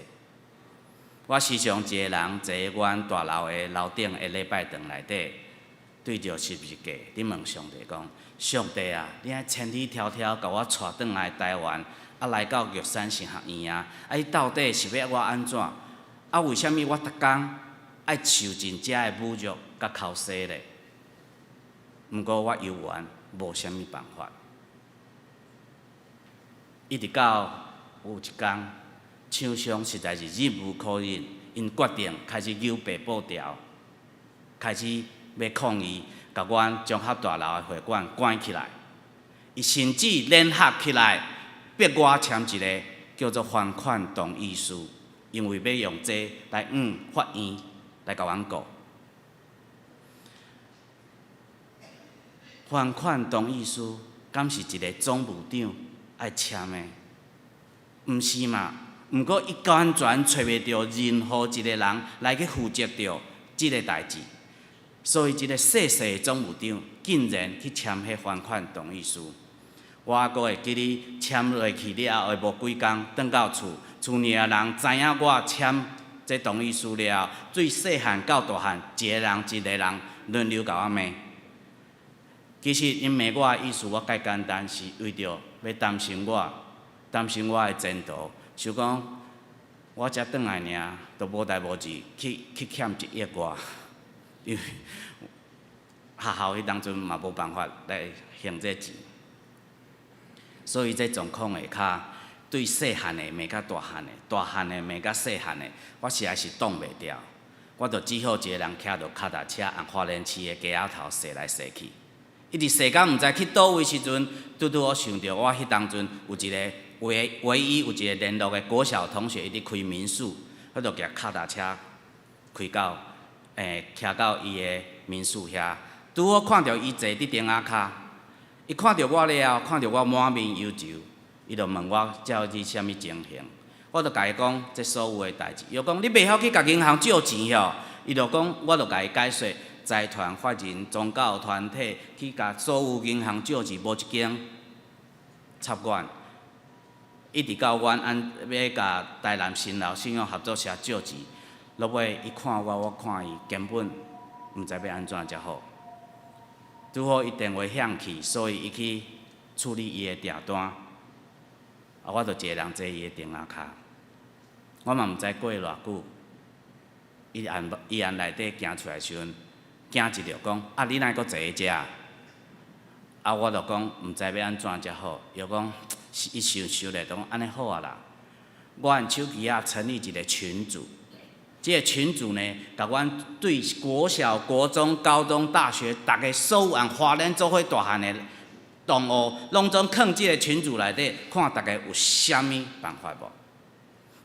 我時常一个人坐佇阮大樓的樓頂的禮拜堂內底，對著十字架佇問上帝講：上帝啊，你按千里迢迢共我帶轉來台灣，啊來到玉山神學院啊，啊你到底是欲我按怎？啊為啥物我逐工愛受盡遮的侮辱佮剾洗咧？毋過我猶原無啥物辦法。一直到有一工，廠商實在是忍無可忍，𪜶決定開始扭白布條，開始欲抗議，共阮綜合大樓的會館關起來。伊甚至聯合起來，逼我簽一个叫做還款同意書，因為欲用這來向法院來共阮告。還款同意書敢是一个總務長愛簽的？毋是嘛？毋過伊完全揣袂著任何一个人來去負責著這个代誌，所以這个細細的總務長竟然去簽彼還款同意書。我猶閣會記得簽落去了後，無幾工，轉到厝，厝內的人知影我簽這同意書了後，對細漢到大漢，一个人一个人輪流共我罵。其實𪜶罵我的意思，我介簡單，是為著欲擔心我，擔心我的前途。想講我才轉來爾，都無代無誌去去欠一億外，因為學校彼當陣嘛無辦法來還這錢，所以這狀況下跤，對細漢的罵甲大漢的，大漢的罵甲細漢的，我實在是擋袂牢，我就只好一个人騎著跤踏車，按花蓮市的街仔頭踅來踅去，一直踅到毋知去佗位時陣，拄拄好想著我彼當陣有一个唯唯一有一个聯絡的國小同學，伊佇開民宿，我就騎跤踏車開到，騎到伊的民宿遐，拄好看著伊坐佇燈仔跤，伊看著我了後，看著我滿面憂愁，伊就問我這是啥物情形，我就共伊講這所有的代誌，伊就講你袂曉去共銀行借錢吼，伊就講，我就共伊解說，財團法人、宗教團體去共所有銀行借錢，無一間插阮。一直到阮按欲共台南新樓信用合作社借錢，落尾伊看我，我看伊，根本毋知欲按怎才好。拄好伊電話響去，所以伊去處理伊的訂單。啊，我就一个人坐伊的燈仔跤。我嘛毋知過偌久，伊按伊按內底行出來時陣，驚一著講：啊，你哪會閣坐佇遮？啊，我就講毋知欲按怎才好。伊就講。伊想想咧，就講按呢好啊啦。我按手機仔成立一个群組，這个群組呢，共阮對國小、國中、高中、大學，逐个所有按花蓮做伙大漢的同學，攏總囥這个群組內底，看逐个有啥物辦法無？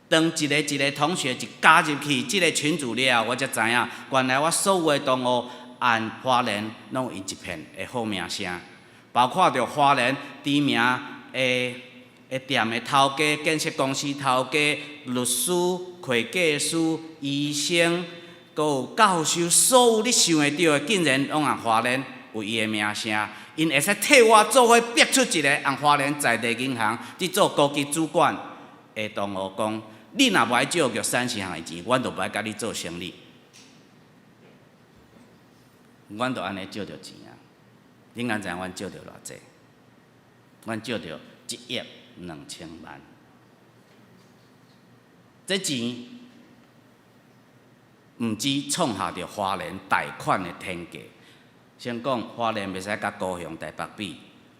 當一个一个同學一加入去這个群組了後，我才知影，原來我所有的同學按花蓮攏有𪜶一片的好名聲，包括著花蓮知名的的店的頭家、建設公司頭家、律師、會計師、醫生，閣有教授，所有你想會著的，竟然攏按花蓮有伊的名聲。𪜶會使替我做伙逼出一个按花蓮在地銀行佇做高級主管的同學講：你若無愛借玉山銀行的錢，阮就無愛佮你做生意。阮就按呢借著錢啊！恁敢知影阮借著偌濟？阮借著1億2千萬。這錢毋止創下著花蓮貸款的天價。先講花蓮袂使佮高雄、台北比，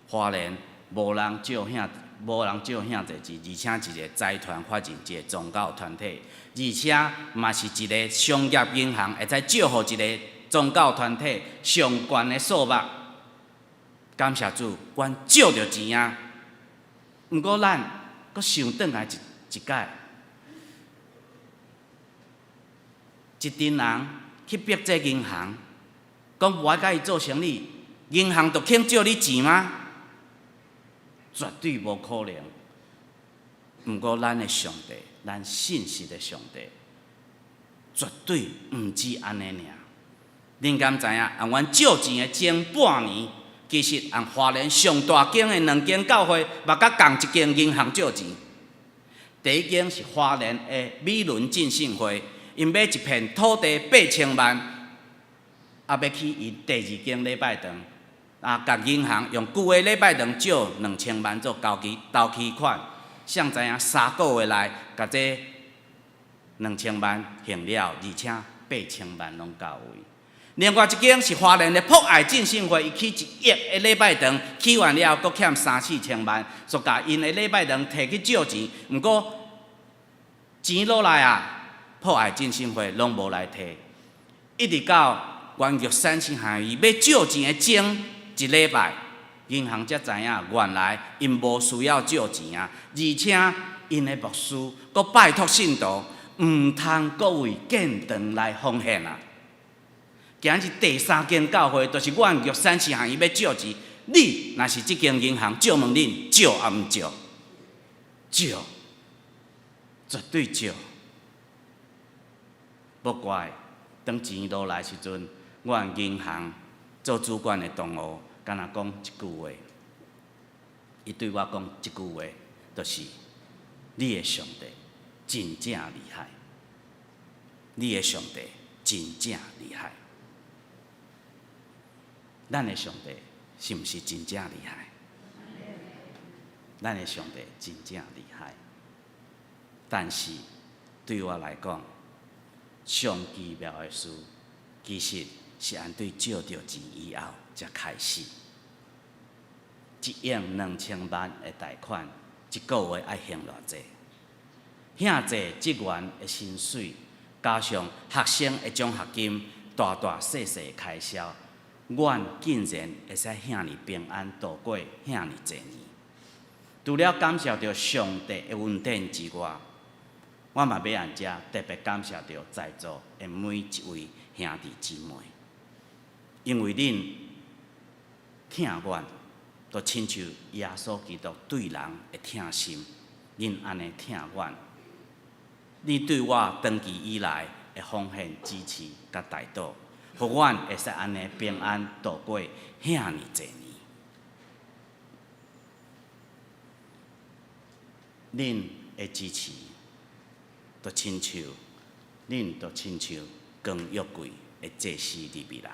花蓮無人借遐，無人借遐濟錢，而且一个財團法人，一个宗教團體，而且嘛是一个商業銀行會使借予一个宗教團體上懸的數目。感謝主，阮借著錢啊。毋過咱閣想轉來一擺，一陣人去逼這銀行，講無愛佮伊做生意，銀行就肯借你錢嗎？絕對無可能。毋過咱的上帝，咱信實的上帝，絕對毋止按呢爾。恁敢知影？按阮借錢的前半年，其實按花蓮上大間的兩間教會，嘛佮仝一間銀行借錢。第一間是花蓮的美崙浸信會，𪜶買一片土地八千萬，啊，欲起𪜶第二間禮拜堂，啊，共銀行用舊的禮拜堂借2000萬做頭期款，誰知影3個月內，共這2000萬還了，而且8000萬攏到位。另外一間是花蓮的博愛浸信會，伊起1億的禮拜堂，起完了閣欠三四千萬，就共𪜶的禮拜堂提去借錢。毋過錢落來啊，博愛浸信會攏無來提，一直到阮玉山神學院欲借錢的前一禮拜，銀行才知影原來𪜶無需要借錢啊，而且𪜶的牧師閣拜託信徒，毋通閣為建堂來奉獻啊。今日第三間教會，就是阮玉山神學院欲借錢，你若是這間銀行借問恁借抑毋借？借，絕對借。無怪當錢落來時陣，阮銀行做主管的同學，敢若講一句話，伊對我講這句話，就是你的上帝真正厲害，你的上帝真正厲害。咱的上帝是毋是真正厲害？咱的上帝真正厲害。但是對我來講，上奇妙的事，其實是按對借著錢以後才開始。1億2000萬的貸款，一個月愛還偌濟？遐濟職員的薪水，加上學生的獎學金，大大細細的開銷，阮竟然會使遐爾平安度過遐爾濟年。除了感謝著上帝的恩典之外，我嘛欲按遮特別感謝著在座的每一位兄弟姊妹，因為恁疼阮，就親像耶穌基督對人的疼心，恁按呢疼阮，你對我長期以來的奉獻支持佮代禱，予阮會使按呢平安度過遐爾濟年。恁的支持，就親像光約櫃的祭司利未人，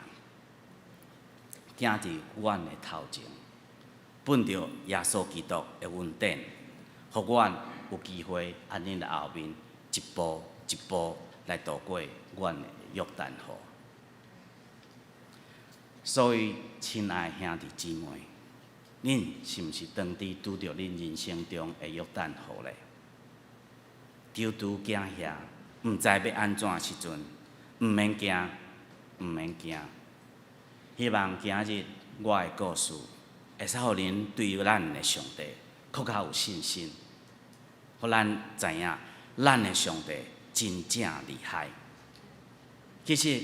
行佇阮的頭前，本著耶穌基督的恩典，予阮有機會按恁的後面一步一步來渡過阮的約旦河。所以，親愛兄弟姊妹，恁是毋是當佇拄著恁人生中的約旦河咧？躊躇驚嚇，毋知欲按怎時陣，毋免驚，毋免驚。希望今日我的故事會使予恁對咱的上帝閣較有信心，予咱知影咱的上帝真正厲害。其實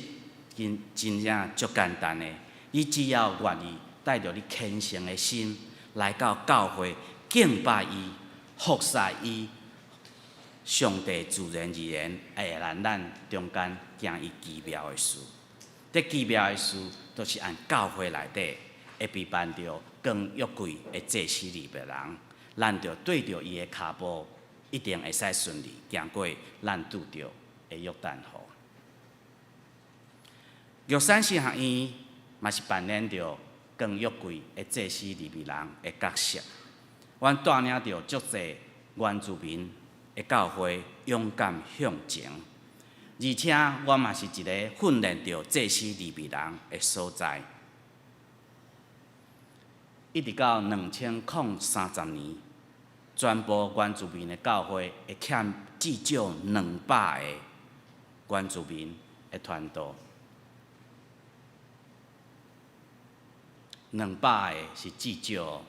真真正足簡單的，你只要願意帶著你虔誠的心來到教會敬拜伊、服侍伊，上帝自然而然會來咱中間行伊奇妙的事。這奇妙的事，就是按教會內底會被辦著光約櫃的祭司利未人，咱著對著伊的跤步，一定會使順利行過咱拄著的約旦河。玉山神學院嘛是扮演著光約櫃的祭司利未人的角色。阮帶領著足濟原住民的教會勇敢向前，而且我嘛是一個訓練著祭司利未人的所在。一直到2030年，全部原住民的教會會欠至少200個原住民的傳道。200个是至少。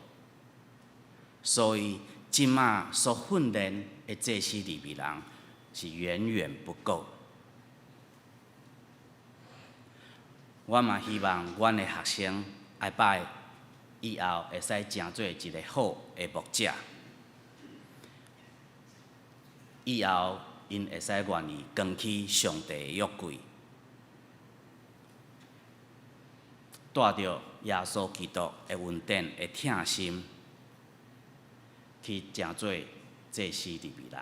所以，這馬所訓練的祭司利未人是遠遠不夠。我嘛希望阮的學生下擺以後會使成做一個好的牧者，以後𪜶會使願意扛起上帝的約櫃，帶著耶穌基督的恩典的疼心，去成做祭司利未人。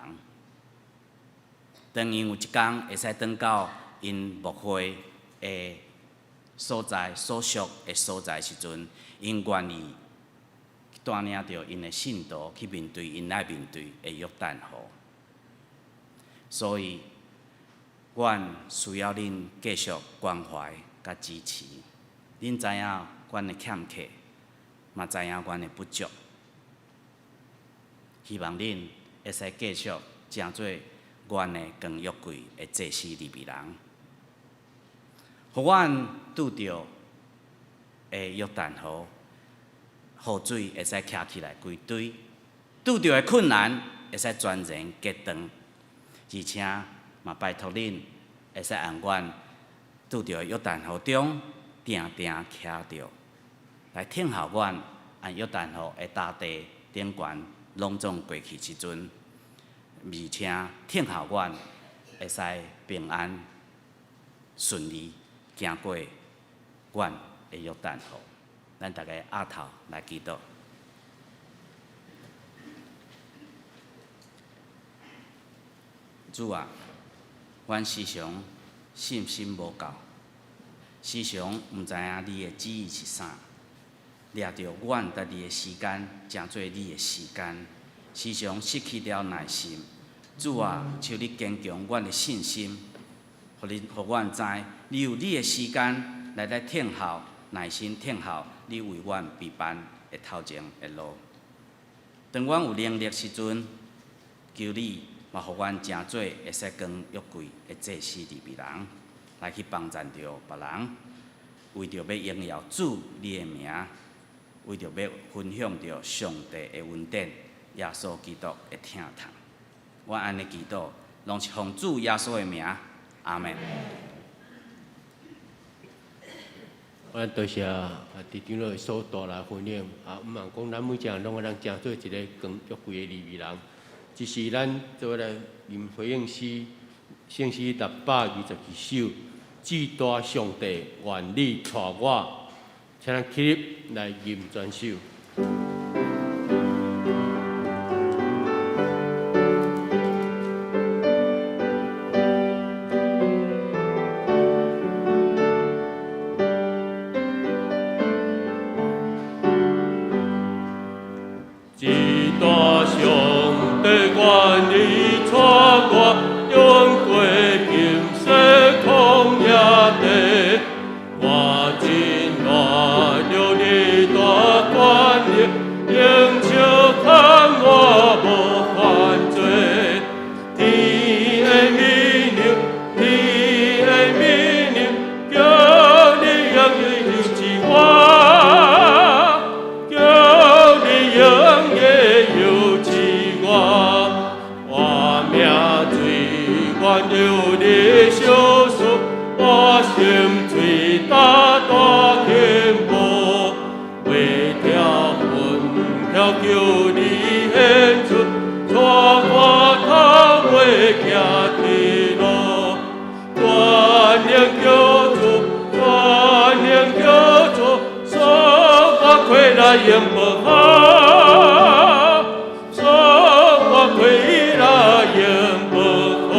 當𪜶有一工會使轉到𪜶牧會的所在、所屬的所在時陣，𪜶願意帶領著𪜶的信徒去面對𪜶愛面對的約旦河。所以，阮需要恁繼續關懷佮支持。恁知影阮的欠缺，嘛知影阮的不足。希望恁會使繼續成做阮的扛約櫃的祭司利未人，予阮拄著的約旦河河水會使徛起來歸堆，拄著的困難會使全然隔斷，而且嘛拜託恁會使按阮拄著的約旦河中定定徛著，來聽候阮按約旦河的大地頂懸攏總過去時陣，而且聽候阮會使平安順利行過阮的約旦河。咱逐家徛頭來祈禱。主啊，阮時常信心無夠，時常毋知影你的旨意是啥，掠著阮家己的時間，成做你的時間，時常失去了耐心。主啊，求你堅強阮的信心，予你予阮知，你有你的時間來來聽候，耐心聽候你為阮備辦的頭前的路。當阮有能力時陣，求你嘛，予阮成做會使扛約櫃的祭司利未人，來去幫贊著別人，為著欲榮耀主你的名，為著欲分享著上帝的恩典，耶穌基督的疼痛。我按呢祈禱，攏是奉主耶穌的名，阿們。
我多謝啊，佇長老所帶來分享啊，毋茫講咱每一個人攏會當成做一個扛約櫃的利未人，只是咱做來吟回應詩，聖詩622首，至大上帝願你帶我，請咱起立來吟全首。至大上帝願你帶我，穿過金色曠野地，我真賴著你大權能，用手牽我無犯罪。天的美女，天的美女，叫你永遠扶持我，叫你永遠扶持我。我命最願有你相屬，我心最大大幸福，為聽吩咐求你顯出，帶我頭尾行鐵路，全能救主，全能救主，使我氣力永無好，使我氣力永無好。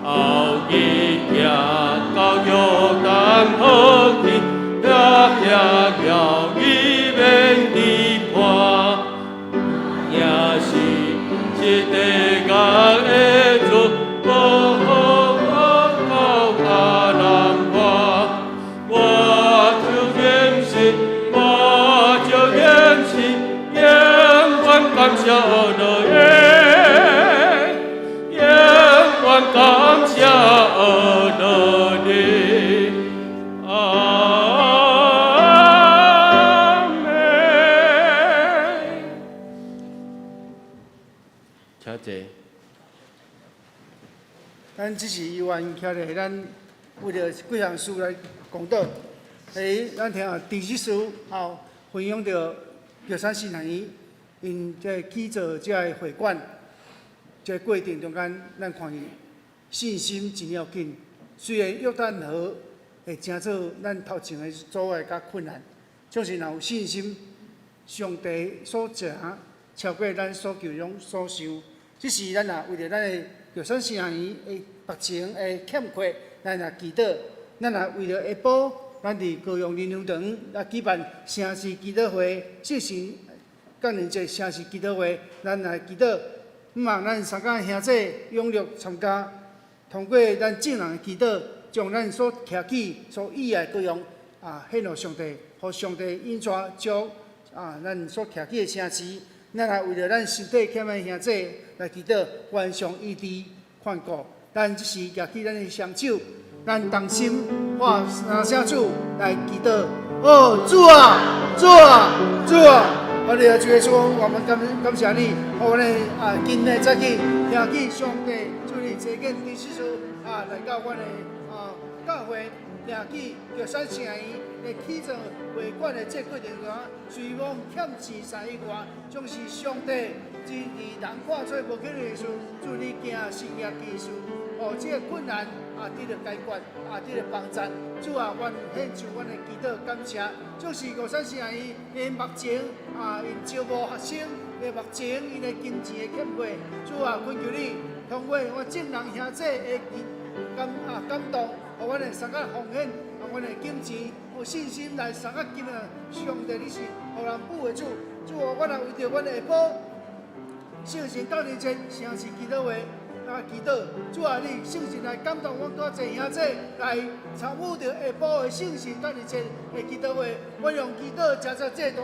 後日行到約旦河去，遐遐搖伊免離破，也是是地獄的主，無好到亞蘭花。我就認識，我就認識，永遠感謝樂耶，永遠感謝樂你。啊。
咱這是猶原徛咧，咱為著幾項事來講道。咱聽知識師吼分享著玉山神學院𪜶這起造這个會館，這個過程中間，咱看見信心真要緊。雖然約旦河會成做咱頭前的阻礙佮困難，就是若有信心，上帝所行超過咱所求攏所想。這是咱若為著咱的玉山神學院的目前的欠缺，咱也祈禱。咱若為著下晡，咱佇高雄林良堂來舉辦城市祈禱會，聖神降臨節城市祈禱會，咱來祈禱。向望咱三甲兄弟踴躍參加，通過咱眾人的祈禱，將咱所徛起、所意愛的高雄啊，獻予上帝，予上帝引帶將啊，咱所徛起的城市。咱也為著咱身體欠的兄弟來祈禱，願上醫治看顧。咱這時舉起咱的雙手，咱同心喊三聲主來祈禱。哦，主啊，主啊，主啊！我哋主耶穌，我們感謝你，予阮啊，今日早起聽見上帝主你差遣知識師啊，來到阮的啊教會，聽見玉山聖院的起造會館的這過程中，雖罔欠錢財以外，總是上帝真佇人看做無可能的事，主你行神蹟奇事，予這個困難啊得著解決，啊得著幫助。主啊，阮獻上阮的祈禱感謝，就是玉山聖院𪜶目前啊，𪜶招募學生的目前𪜶的金錢的欠缺，主啊，懇求你通過阮眾人兄弟的感動，予阮會相佮奉獻，予阮的金錢有信心來相佮經歷上帝，你是予人補的主。主啊，阮也為著阮下晡聖神降臨節城市祈禱會來祈禱，主啊，你聖神來感動阮閣濟兄弟來參與著下晡的聖神降臨節的祈禱會。阮用祈禱成做祭壇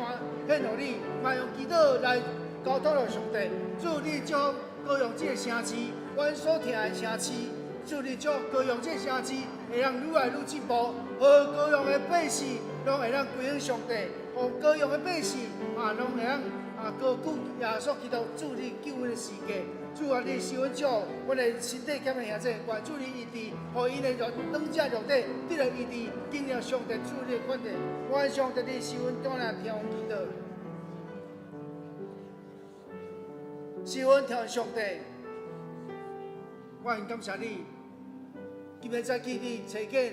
獻予你，嘛用祈禱來交託予上帝。主，你將高雄這個城市，阮所疼的城市，主你將高雄這個城市會當愈來愈進步，予高雄的百姓攏會當歸向上帝，予高雄的百姓啊，攏會當啊高舉耶穌基督主你救恩的十架。主啊，你收阮祝阮的身體欠的兄弟，願主你醫治，予𪜶的肉軟者肉體得著醫治，經歷上帝主你的權勢。願上帝你收阮轉來聽阮祈禱，收阮聽上帝，我很感謝你，今日早起你差遣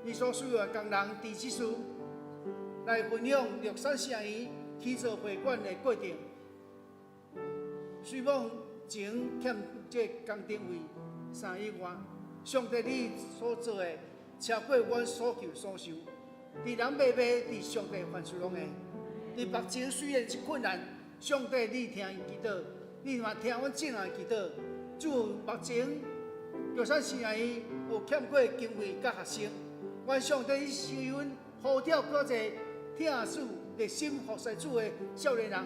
你所需要的工人知識師來分享玉山聖院起造會館的過程。雖罔前欠這工程費3億外，上帝你所做的超過阮所求所想。佇人袂袂，佇上帝凡事攏會。佇目前雖然是困難，上帝你聽𪜶祈禱，你嘛聽阮眾人祈禱。主目前玉山聖院有欠缺經費佮學生，願上帝你收阮呼召閣濟疼主熱心服侍主的少年人，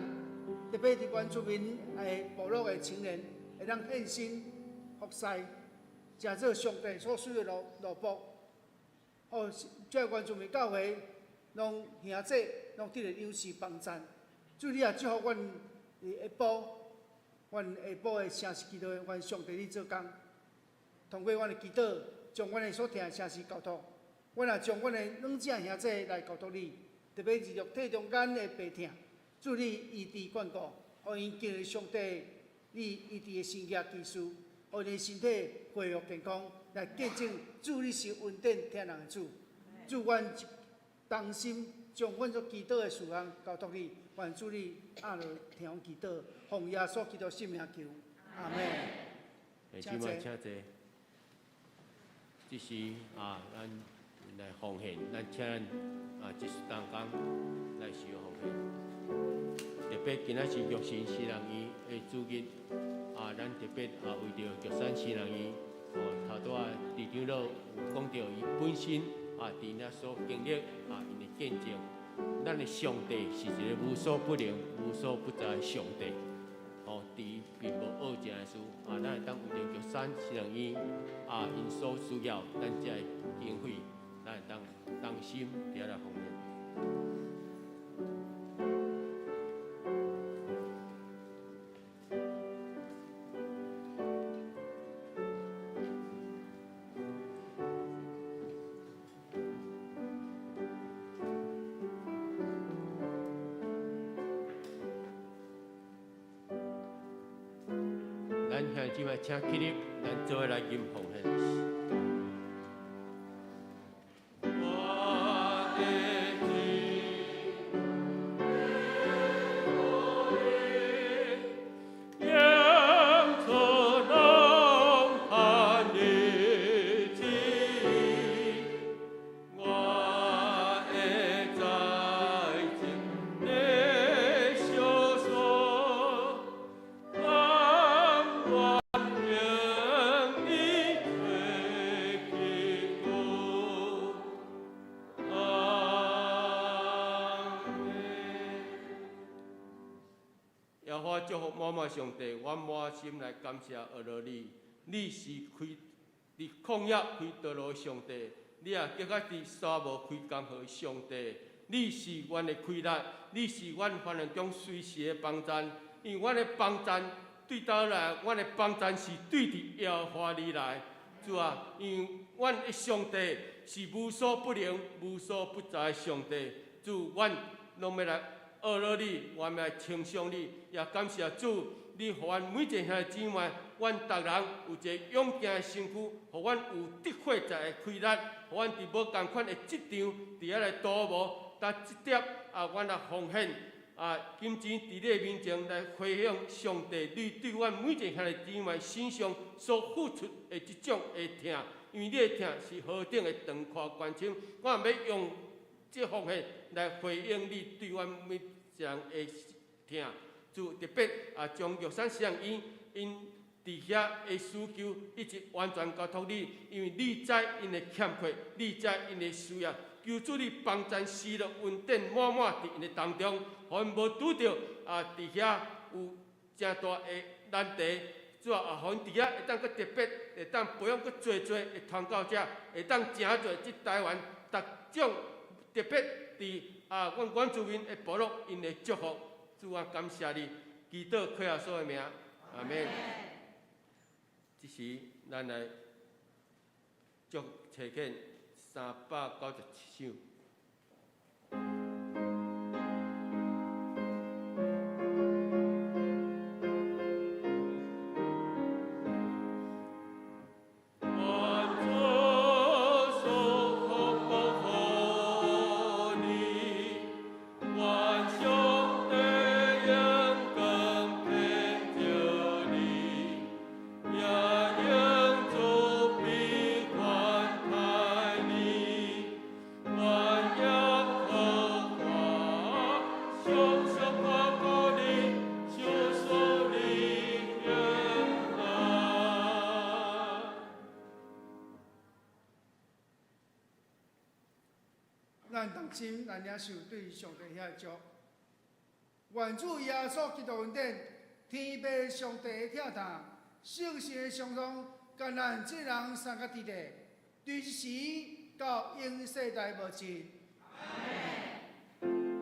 特別佇原住民的部落的青年，會當獻身服侍，成做上帝所需的奴僕。予這原住民教會攏兄弟攏得著優勢幫贊。主你也祝福阮佇下晡，阮下晡的城市祈禱會，願上帝你做工，通過阮的祈禱，將阮的所疼的城市交託。阮也將阮的軟者兄弟來交託你，特別是肉體中間的病痛，主你醫治看顧，予𪜶經歷上帝你醫治的神蹟奇事，予𪜶身體恢復健康，來見證主你是恩典疼人的主。主，阮同心將阮所祈禱的事項交託你，願主你阿落聽阮祈禱，奉耶穌基督聖名求，阿門。
姊妹請坐。這時啊，咱來奉獻，咱請咱啊，這時同工來收奉獻。特別今仔是玉神神人院的主日，啊，咱特別啊為著玉山神人院，哦，頭拄仔鄭長老有講著伊本身啊，佇遐所經歷啊，𪜶的見證，咱的上帝是一个無所不能、無所不在的上帝。哦，佇並無惡正的事，啊，咱會當為著玉山神人院啊，𪜶所需要，咱這个經費，咱會當同心佇遐來奉獻。兄弟姊妹，請起立，咱做伙來吟奉獻。我的主，仰出浪盼日子，我會在這裡相守，甘願永與做基督。阿們。耶和華祝福滿滿上帝，阮滿心來感謝阿羅你，你是開佇曠野開道路的上帝，你也閣較佇沙漠開江河的上帝，你是阮的氣力，你是阮患難中隨時的幫贊，因為阮的幫贊對佗來？阮的幫贊是對佇耶和華而來。主啊，因為阮的上帝是無所不能、無所不在的上帝。主，阮攏欲來阿羅你，阮欲來稱頌你，也感謝主，你予阮每一个兄弟姊妹，阮逐人有一个勇健的身軀，予阮有得火在的氣力，予阮佇無仝款的職場，佇遐來塗無，但這點啊，阮來奉獻啊，金錢佇你的面前來回應上帝，你對阮每一个兄弟姊妹身上所付出的這種的疼，因為你的疼是何等的長闊寬深，我欲用這奉獻來回應你對阮每一個人的疼。主特別啊，將玉山雙院𪜶佇遐的需求，一直完全交託你，因為你知𪜶的欠缺，你知𪜶的需要。求主你幫贊喜樂恩典滿滿佇𪜶的當中，予𪜶無拄著啊，佇遐有誠大的難題。主啊，予𪜶佇遐會當閣特別，會當培養閣濟濟的傳教者，會當誠濟這台灣逐種特別佇啊，阮原住民的部落𪜶的祝福。主啊，感謝你，祈禱靠耶穌的名，阿們。這時，咱來祝冊卷397首。願主賜福保護你，願上帝用光天照你，也用慈悲寬待你，願耶和華常常看顧你，賞賜你平安。
咱同心來領受對上帝遐的祝福。願主耶穌基督恩典、天父上帝的疼痛、聖神的相通，佮咱眾人三個弟弟，對這時到永世代無盡。
阿們，阿們。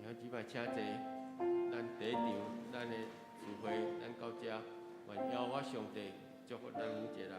兄姊妹，請坐。咱第一場，咱的聚會，咱到這，願耶和華上帝祝福咱每一個人。